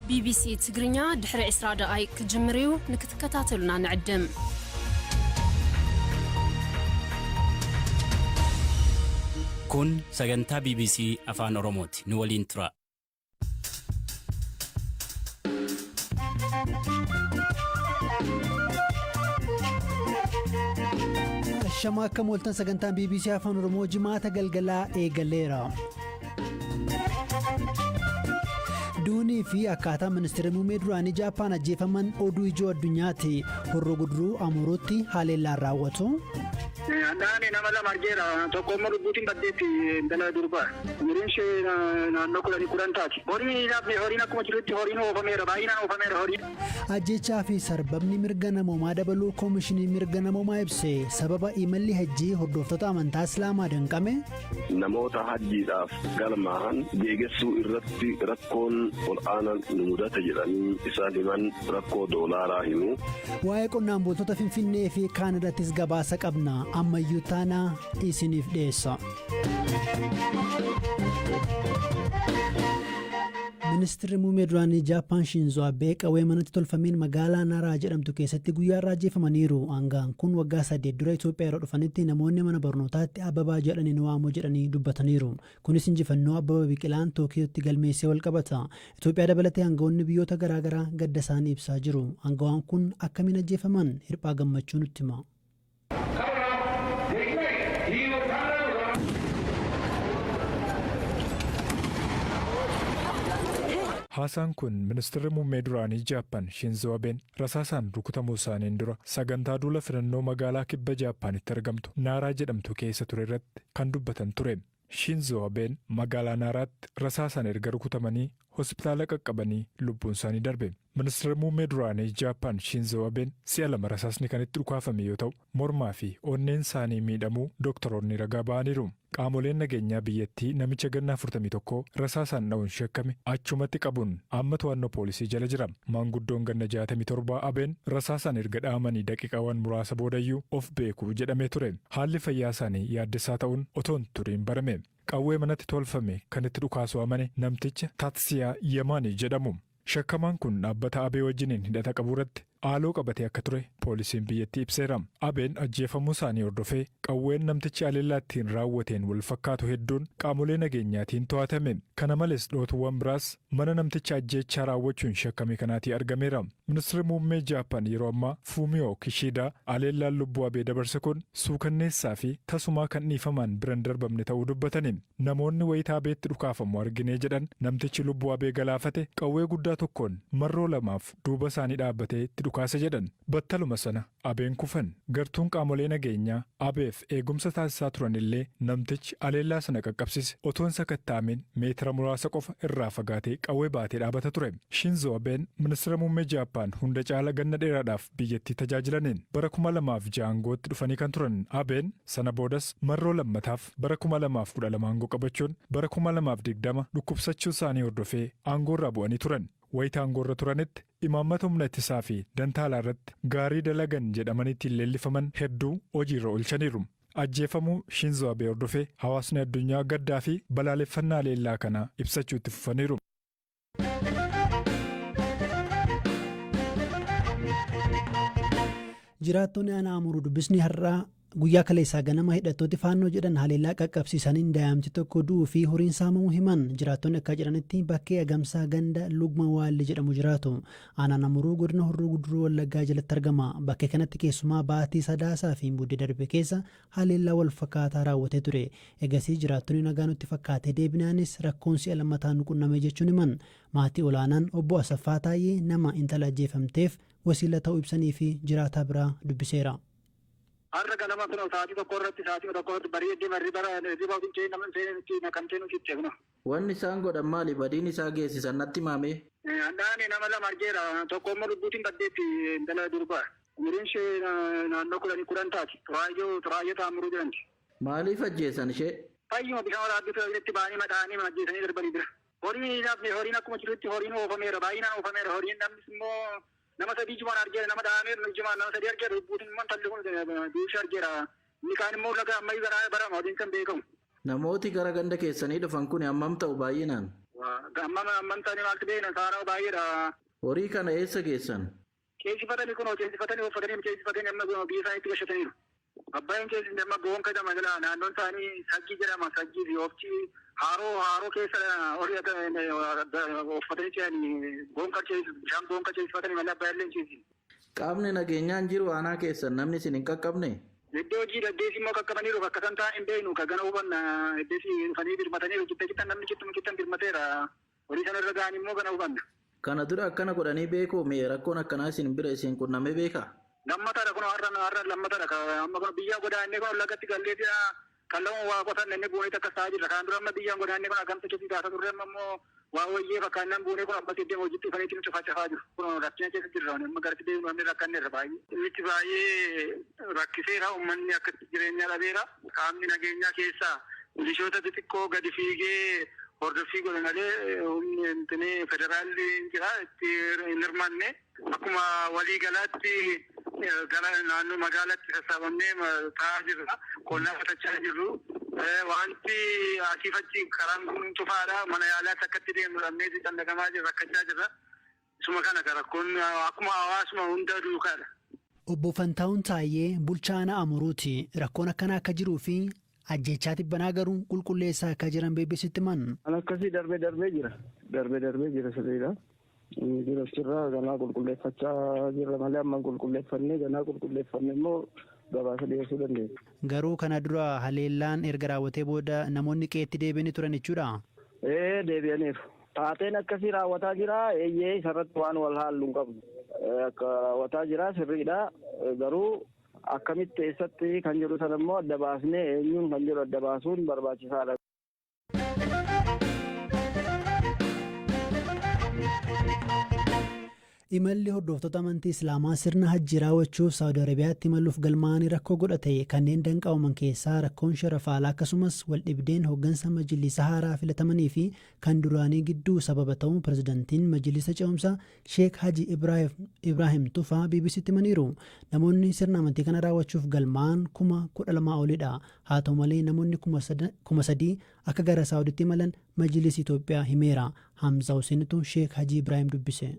ቢቢሲ ትግርኛ ድሕሪ 20 ደቓይቅ ክጅምር እዩ፣ ንክትከታተሉና ንዕድም። Kun sagantaa BBC Afaan Oromooti. Nu waliin tura. Ashama, akkam ooltan? Sagantaan BBC Afaan Oromoo Jimaata galgalaa eegaleera. Duunii fi akkaataa ministeera muummee duraanii Jaappaan ajjeefaman oduu ijoo addunyaati. Horroo Guduruu Amuruutti haleellaan raawwatu. Ani nama lama argeera. Tokko immoo lubbuutiin baddeetti, intala durbaa. Umuriin ishee naannoo 10, 10 taati. Horii namni horiin akkuma jirutti horiin oofameera. Baay'inaan oofameera horiin. Ajjechaa fi sarbamni mirga namoomaa dabaluu Koomishinii Mirga Namoomaa ibse. Sababa imalli hajjii hordoftoota amantaa Islaamaa danqame. Namoota hajjiidhaaf galmaa'an geegessuu irratti rakkoon ol aanaan nu mudata jedhanii isaan himan rakkoo doolaaraa himu. Waa'ee qonnaan bultoota Finfinnee fi kaan irrattis gabaasa qabna. Ammayyuu taanaa isiniif dhiyeessa. Ministeerri muummee duraanii Jaappaan Shinzo Abee qawwee manatti tolfameen magaalaa Naraa jedhamtu keessatti guyyaa irraa ajjeefamaniiru. Aangaan kun waggaa 8 dura Itoophiyaa yeroo dhufanitti namoonni mana barnootaatti Ababaa jedhanii nu waamuu jedhanii dubbataniiru. Kunis injifannoo Abbabaa Biqilaan Tookiyootti galmeessee wal qabata. Itoophiyaa dabalatee aangawoonni biyyoota garaagaraa gadda isaanii ibsaa jiru. Aangawaan kun akkamiin ajjeefaman? Hirphaa Gammachuu nutti hima. Haasaan kun ministeerri muummee duraanii Jaappaan Shinzo Abeen rasaasaan rukutamuu isaaniin dura sagantaa duula filannoo magaalaa kibba Jaappaanitti argamtu Naaraa jedhamtu keessa ture irratti kan dubbatan ture. Shinzo Abeen magaalaa Naaraatti rasaasaan erga rukutamanii hospitaala qaqqabanii lubbuun isaanii darbe. Ministeerri muummee duraanii Jaappaan Shinzo Abeen si'a lama rasaasni kan itti dhukaafame yoo ta'u, mormaa fi onneen isaanii miidhamuu doktoroonni ragaa ba'aniiru. Qaamoleen nageenyaa biyyattii namicha ganna 41 rasaasaan dha'uun shakkame achumatti qabuun amma to'annoo poolisii jala jira. Maanguddoon ganna 67 Abeen rasaasaan erga dha'amanii daqiiqaawwan muraasa boodayyuu of beeku jedhamee ture. Haalli fayyaa isaanii yaaddessaa ta'uun otoo hin turiin barame. Qawwee manatti tolfame kan itti dhukaasuu amane namticha Tatsiyaa Yamaanii jedhamu. Shakkamaan kun dhaabbata Abee wajjiniin hidhata qabu irratti haaloo qabatee akka ture poolisiin biyyattii ibseera. Abeen ajjeefamuu isaanii hordofee qawween namtichi haleellaa ittiin raawwateen wal fakkaatu hedduun qaamolee nageenyaatiin to'atame. Kana malees dhootuuwwan biraas mana namticha ajjeechaa raawwachuun shakkame kanaatii argameera. Ministeerri muummee Jaappaan yeroo ammaa Fuumiyoo Kishiidaa haleellaan lubbuu Abee dabarse kun suukanneessaa fi tasumaa kan dhiifamaan bira hin darbamne ta'uu dubbatani. Namoonni wayita Abeetti dhukaafamu arginee jedhan namtichi lubbuu Abee galaafate qawwee guddaa tokkoon marroo lamaaf duuba isaanii dhaabbatee itti dhukaase jedhan. Battaluma sana Abeen kufan. Gartuun qaamolee nageenyaa Abeef eegumsa taasisaa turan illee namtichi haleellaa sana qaqqabsise otoo hin sakatta'amin meetira muraasa qofa irraa fagaatee qawwee baatee dhaabata ture. Shinzo Abeen ministeera muummee Jaappaan hunda caala ganna dheeraadhaaf biyyattii tajaajilaniin bara 2006 aangootti dhufanii kan turan Abeen sana boodas marroo lammataaf bara 2012 aangoo qabachuun bara 2020 dhukkubsachuu isaanii hordofee aangoorraa bu'anii turan. Wayita aangoorra turanitti imaammata humna ittisaa fi dantaa alaa irratti gaarii dalagan jedhamanii ittiin leellifaman hedduu hojiirra oolchaniiru. Ajjeefamuu Shinzo Abee hordofee hawaasni addunyaa gaddaa fi balaaleffannaa haleellaa kana ibsachuu itti fufaniiru. Jiraattonni aanaa Amuruu dubbisni har'aa guyyaa kaleessaa ganama hidhattooti Faannoo jedhan haleellaa qaqqabsiisaniin daa'imti tokko du'uu fi horiin saamamuu himan. Jiraattonni akka jedhanitti bakkee Agamsaa ganda Lugma Waalli jedhamu jiraatu. Aanaan Amuruu godina Horroo Guduruu Wallaggaa jalatti argama. Bakkee kanatti keessumaa baatii Sadaasaa fi Muddee darbe keessa haleellaa wal fakkaataa raawwatee ture. Egasii jiraattonni nagaa nutti fakkaatee deebinaanis rakkoon si'a lammataa nu qunname jechuun himan. Maatii olaanaan obbo Asaffaa Taayyee nama intala ajjeefamteef wasiila ta'uu ibsanii fi jiraataa biraa dubbiseera. Har'a ganama kun sa'aatii 1 irratti barii eddee riba ofiin nama seenutti naqamtee nuti itti kuna. Wanni isaan godhan maali? Badiin isaa geessisan natti himame. Ani nama lama argeera. Tokko immoo lubbuutiin baddeetti, intala durbaa. Umuriin ishee naannoo 10, 10 taati. Xuraayyoo Taamuruu jedhamti. Maaliif ajjeesan ishee? Fayyuma bishaan waraabbitu itti ba'anii madaa'anii ajjeesanii darbanii bira. Horii namni horiin akkuma jirutti horiin oofameera. Baay'inaan oofameera. Horiin namnis immoo nama sadii jumaan argeera. Nama dha'ameera jumaan nama sadii argeera. Lubbuutiin immoo intalli kun duushee argeera. Inni kaan immoo laga ammayyuu garaa barama horiin kan beekamu. Namooti gara ganda keessanii dhufan kun hammam ta'u baay'inaan? Amma amman isaanii maaltu beekna saanaa baay'eedha. Horii kana eessa geessan? Ceesifatanii kunoo ceesifatanii uffatanii ceesifatanii amma biyya isaaniitti gashataniiru. Abbaayeen ceesifne amma goonka jedhama jala naannoon isaanii saggii jedhama saggii fi ooftii haroo haroo keessa horii uffatanii ce'anii goonka bishaan goonka ceesifatanii malee abbaayeen illee hin ceesifne. Qaamni nageenyaan jiru aanaa keessan namni isin hin qaqqabne? Iddoo hojii daddeessi immoo qaqqabaniiru bakka san taa'an hin beeknu ka gana hubanna iddeessi dhufanii birmataniiru jitta jittan namni cittuma cittan birmateera horii sana irra ga'an immoo gana hubanna. Kana dura akkana godhanii beekuu mee rakkoon akkanaa isin bira isin qunnamee beekaa? Lammataadha kun har'a har'a lammataadha amma kun biyyaa godaannee kun lagatti gallee kan lama waa qotan inni buunee takka ta'aa jirra. Kan dura amma biyyaan godaannee kun agamsa keessa taasisaa turre amma immoo waa wayyee fakkaannaan buunee kun ammas iddoo hojiitti dhufaniitti nu cufaa cafaa jiru. Kun rakkina keessa jirra. Amma garti deemnu namni rakkanneerra baay'ee. Inni baay'ee rakkiseera. Uummanni akkatti jireenya dhabeera. Qaamni nageenyaa keessaa milishoota xixiqqoo gadi fiigee hordoffii godhe malee humni intini federaalli hin jira itti hin hirmaanne. Akkuma waliigalaatti gara naannoo magaalaatti sassaabamnee taa'aa jirra. Qonnaa qotachaa jirru. Wanti asiif achi karaan kun cufaadha. Mana yaalaatti akkatti deemnu dhabnee callaqamaa jirra rakkachaa jirra. Isuma kana rakkoon akkuma hawaasuma hunda duukaadha. Obbo Fantaawun Taayyee bulchaa aanaa Amuruuti. Rakkoon akkanaa akka jiruu fi ajjechaa tibbanaa garuu qulqulleessaa akka jiran BBCtti himan. Kan akkasii darbee darbee jira. Darbee darbee jira sirriidha. Jiruuf jirra ganaa qulqulleeffachaa jirra malee amma qulqulleeffannee ganaa qulqulleeffanne immoo gabaasa dhiyeessuu dandeenya. Garuu kana dura haleellaan erga raawwatee booda namoonni qe'eetti deebi'anii turan jechuudha. Ee deebi'aniiru. Taateen akkasii raawwataa jira eeyyee isarratti waan wal haallu hin qabnu. Akka raawwataa jira sirriidha garuu akkamitti eessatti kan jedhu sana immoo adda baasnee eenyuun kan jedhu adda baasuun barbaachisaadha. Imalli hordoftoota amantii Islaamaa sirna hajjii raawwachuuf Saawud Arabiyaatti imaluuf galmaa'anii rakkoo godhate kanneen danqabaman keessaa rakkoon sharafa alaa akkasumas waldhibdeen hooggansa majlisa haaraa filatamanii fi kan duraanii gidduu sababa ta'uu pirezidantiin majlisa ce'umsaa Sheek Haji Ibraahim Tufaa BBCtti himaniiru. Namoonni sirna amantii kana raawwachuuf galmaa'an 12,000 olidha. Haa ta'u malee namoonni 3,000 akka gara Saawuditti imalan majlisi Itoophiyaa himeera. Hamza Huseenitu Sheek Haji Ibraahim dubbise.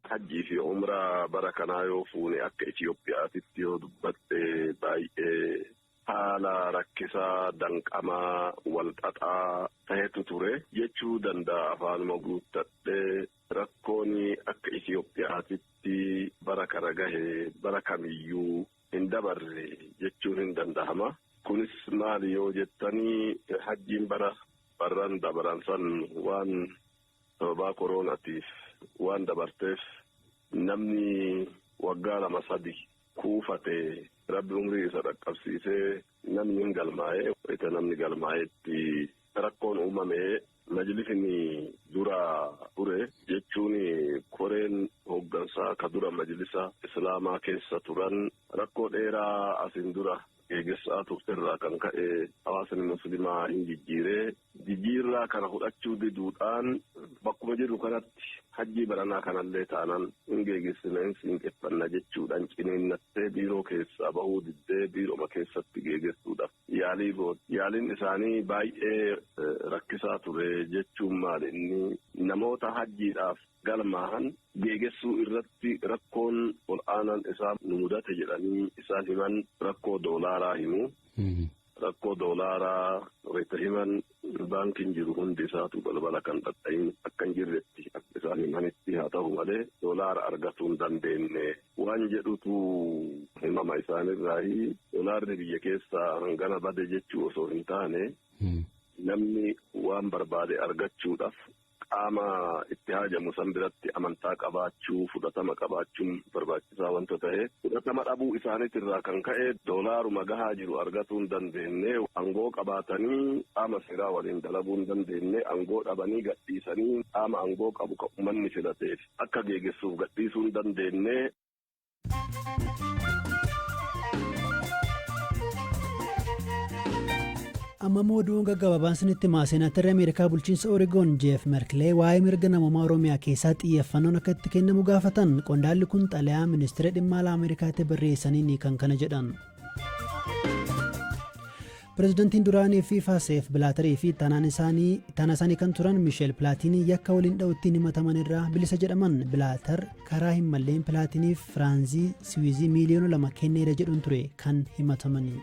Hajjii fi umraa bara kanaa yoo fuune akka Itoophiyaatitti yoo dubbatte baay'ee haala rakkisaa danqamaa walxaxaa ta'etu ture jechuu danda'a afaanuma guuttadhee rakkoon akka Itoophiyaatitti bara kana gahe bara kamiyyuu hin dabarre jechuun hin danda'ama. Kunis maali yoo jettanii hajjiin bara barran dabaran san waan sababaa koroonatiif waan dabarteef namni waggaa lama sadi kuufate rabbi umrii isa dhaqqabsiisee namni hin galmaa'e ita namni galmaa'etti rakkoon uumame majlisni dura ture jechuun koreen hooggansaa ka dura majlisa islaamaa keessa turan rakkoo dheeraa asin dura geeggessaa turterraa kan ka'e hawaasni muslimaa hin jijjiiree jijjiirraa kana fudhachuu diduudhaan bakkuma jirru kanatti hajjii baranaa kanallee taanan hin geegessina hin siinqeffanna jechuudhaan ciniinnattee biiroo keessaa bahuu diddee biiroma keessatti geegessuudhaaf yaalii goote. Yaaliin isaanii baay'ee rakkisaa ture jechuun maali inni namoota hajjiidhaaf galmaahan geegessuu irratti rakkoon ol aanaan isaa nu mudate jedhanii isaan himan rakkoo doolaaraa himu. Rakkoo doolaaraa wayita himan baankiin jiru hundi isaatu balbala kan dhadhayin akka hin jirretti akka isaan himanitti haa ta'u malee doolaara argatuu hin dandeenye waan jedhutu himama isaanirraayi doolaarri biyya keessaa hangana bade jechuu osoo hin taane namni waan barbaade argachuudhaaf qaama itti haajamu san biratti amantaa qabaachuu fudhatama qabaachuun barbaachisaa wanta ta'e fudhatama dhabuu isaaniitirraa kan ka'e doolaaruma gahaa jiru argatuu hin dandeenye aangoo qabaatanii qaama seeraa waliin dalaguu hin dandeenye aangoo dhabanii gadhiisanii qaama aangoo qabu kan uummanni filateef akka geegessuuf gadhiisuu hin dandeenye. Amma immoo oduun gaggabaabaan sinitti himaa seenaatarri Ameerikaa bulchiinsa Oreegoon Jeef Merkilee waa'ee mirga namoomaa Oromiyaa keessaa xiyyeeffannoon akka itti kennamu gaafatan qondaalli kun xalayaa ministeera dhimma alaa Ameerikaatti barreessaniin kan kana jedhan. Pireezidantiin duraanii FIFA Seef Bilaatarii fi ittaanaa isaanii kan turan Misheel Pilaatinii yakka waliin dha'uutti himataman irraa bilisa jedhaman. Bilaatar karaa hin malleen Pilaatiniif firaanzii Siwiizii miiliyoona 2 kenneera jedhuun ture kan himatamanii.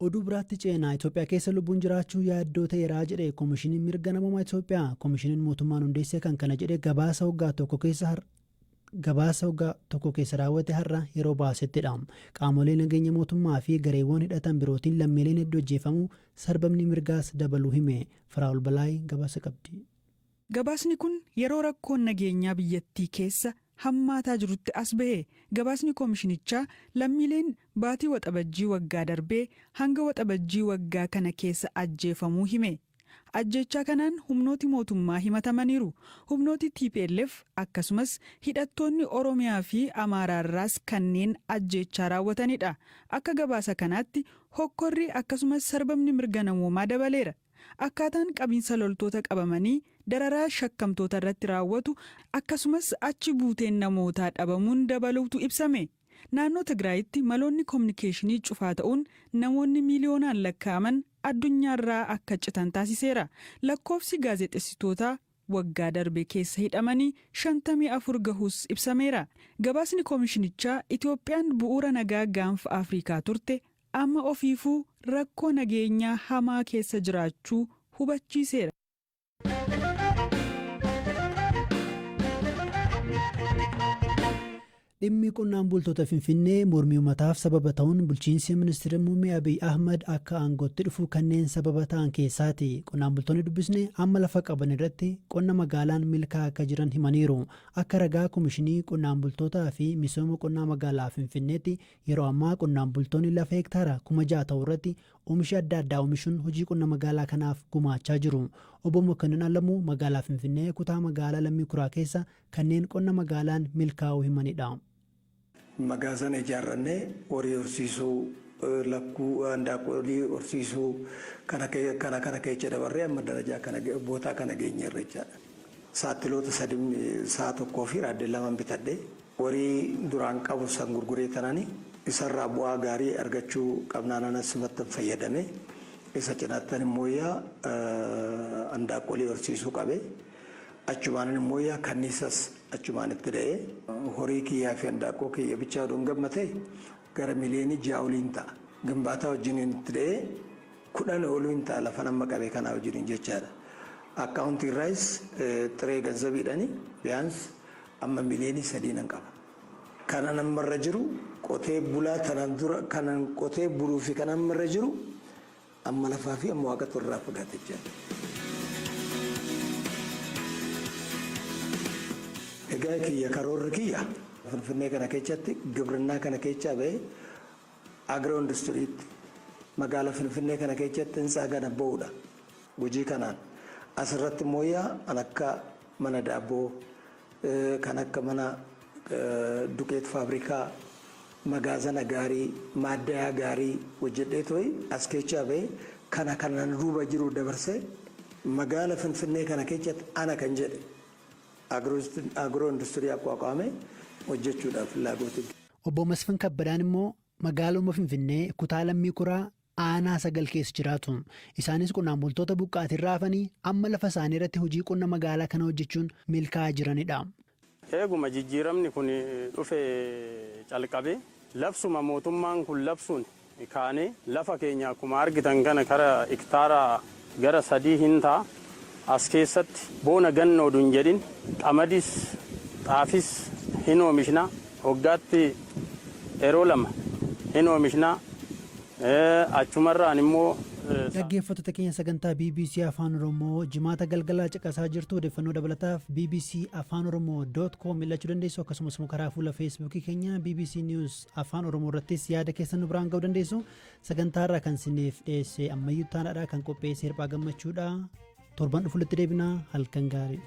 Oduu biraatti ceenaa. Itoophiyaa keessa lubbuun jiraachuu yaaddoo ta'eeraa jedhe Koomishiniin Mirga Namummaa Itoophiyaa. Koomishiniin mootummaan hundeessee kan kana jedhe gabaasa waggaa tokko keessa raawwate har'a yeroo baasettidha. Qaamolee nageenya mootummaa fi gareewwan hidhatan birootiin lammiileen hedduu ajjeefamuu, sarbamni mirgaas dabaluu hime. Firaa'ol Balaay gabaasa qabdi. Gabaasni kun yeroo rakkoon nageenyaa biyyattii keessa hammaataa jirutti as bahe. Gabaasni koomishinichaa lammiileen baatii Waxabajjii waggaa darbee hanga Waxabajjii waggaa kana keessa ajjeefamuu hime. Ajjechaa kanaan humnooti mootummaa himatamaniiru. Humnooti TPLF akkasumas hidhattoonni Oromiyaa fi Amaaraarraas kanneen ajjechaa raawwatanidha. Akka gabaasa kanaatti hokkorri akkasumas sarbamni mirga namoomaa dabaleera. Akkaataan qabiinsa loltoota qabamanii, dararaa shakkamtoota irratti raawwatu akkasumas achi buuteen namootaa dhabamuun dabaluutu ibsame. Naannoo Tigraayitti maloonni koominikeeshinii cufaa ta'uun namoonni miiliyoonaan lakkaa'aman addunyaarraa akka citan taasiseera. Lakkoofsi gaazexeessitootaa waggaa darbe keessa hidhamanii 54 gahuus ibsameera. Gabaasni koomishinichaa Itoophiyaan bu'uura nagaa Gaanfa Afrikaa turte amma ofiifuu rakkoo nageenyaa hamaa keessa jiraachuu hubachiiseera. Dhimmi qonnaan bultoota Finfinnee mormii uummataaf sababa ta'uun bulchiinsi Ministeera Muummee Abiy Ahmad akka aangootti dhufu kanneen sababa ta'an keessaati. Qonnaan bultoonni dubbisne amma lafa qaban irratti qonna magaalaan milkaa'aa akka jiran himaniiru. Akka ragaa Komishinii Qonnaan Bultootaa fi Misooma Qonnaa Magaalaa Finfinneetti, yeroo ammaa qonnaan bultoonni lafa hektaara 6,000 ta'u irratti oomisha adda addaa oomishuun hojii qonna magaalaa kanaaf gumaachaa jiru. Obbo Mokonnin Alamuu magaalaa Finfinnee kutaa magaalaa Lammii Kuraa keessa kanneen qonna magaalaan milkaa'uu himanidha. Magaazana ijaarrannee horii horsiisuu, lakkuu handaaqqoolii horsiisuu, kana kana keessa dabarree amma darajaa kana bootaa kana geenyeerra jechaadha. Saattiloota sadi, sa'a tokkoo fi raaddee lama bitadhee, horii duraan qabu san gurguree tanani isarraa bu'aa gaarii argachuu qabnaan anas maxxan fayyadame. Isa cinaattan immoo yaa handaaqqoolii horsiisuu qabe. Achumaan immoo yaa kanniisas achumaan itti da'ee, horii kiyyaa fi handaaqqoo kiyya bichaa oduun gammate gara miliyoonii 6 oliin ta'a. Gimbaataa wajjiniin itti da'ee 10 oliin ta'a lafa nama qabe kanaa wajjiniin jechaadha. Akkaawuntii irraayis xiree ganzabiidhaani biyaans amma miliyoonii 3 nan qaba. Kanan ammarra jiru qotee bulaa tanaan dura kanan qotee buluu fi kan ammarra jiru amma lafaa fi amma waaqatu irraa fagaate jechaadha. Egaa kiyya karoorri kiyya Finfinnee kana keessatti gibrinnaa kana keessaa bahee agro industiriitti magaala Finfinnee kana keessatti hintsaa gana ba'uudha. Hojii kanaan asirratti immoo yaa kan akka mana daabboo, kan akka mana duqeet faabrikaa, magaazana gaarii, maaddayaa gaarii hojjedhee tooyi as keessaa bahee kana kanan duuba jiru dabarsee magaala Finfinnee kana keessatti ana kan jedhe agro industirii aqwaaqaame hojjechuudhaaf laagooti. Obbo Masfin Kabbadaan immoo magaaluma Finfinnee kutaa Lammii Kuraa aanaa 9 keessa jiraatu. Isaanis qonnaan bultoota buqqaatiin raafanii amma lafa isaanii irratti hojii qonna magaalaa kana hojjechuun milkaa'aa jiranidha. Eeguma jijjiiramni kun dhufe calqabe, labsuma mootummaan kun labsuun kaanee lafa keenya akkuma argitan kana kara hektaara gara 3 hin ta'a. As keessatti boona ganna oduu hin jedhin qamadis xaafis hin oomishna, waggaatti yeroo lama hin oomishna, achumarraan immoo. Dhaggeeffattoota keenya, sagantaa BBC Afaan Oromoo Jimaata galgalaa caqasaa jirtu. Odeeffannoo dabalataaf bbcafaanoromoo.com mil'achuu dandeessu. Akkasumas immoo karaa fuula Feesbuukii keenya BBC News Afaan Oromoo irrattis yaada keessan nu biraan ga'uu dandeessu. Sagantaa irraa kan isiniif dhiyeesse Ammayyuu Taanaadha. Kan qopheesse Hirphaa Gammachuudha. Torban dhufutti deebinaa, halkan gaarii.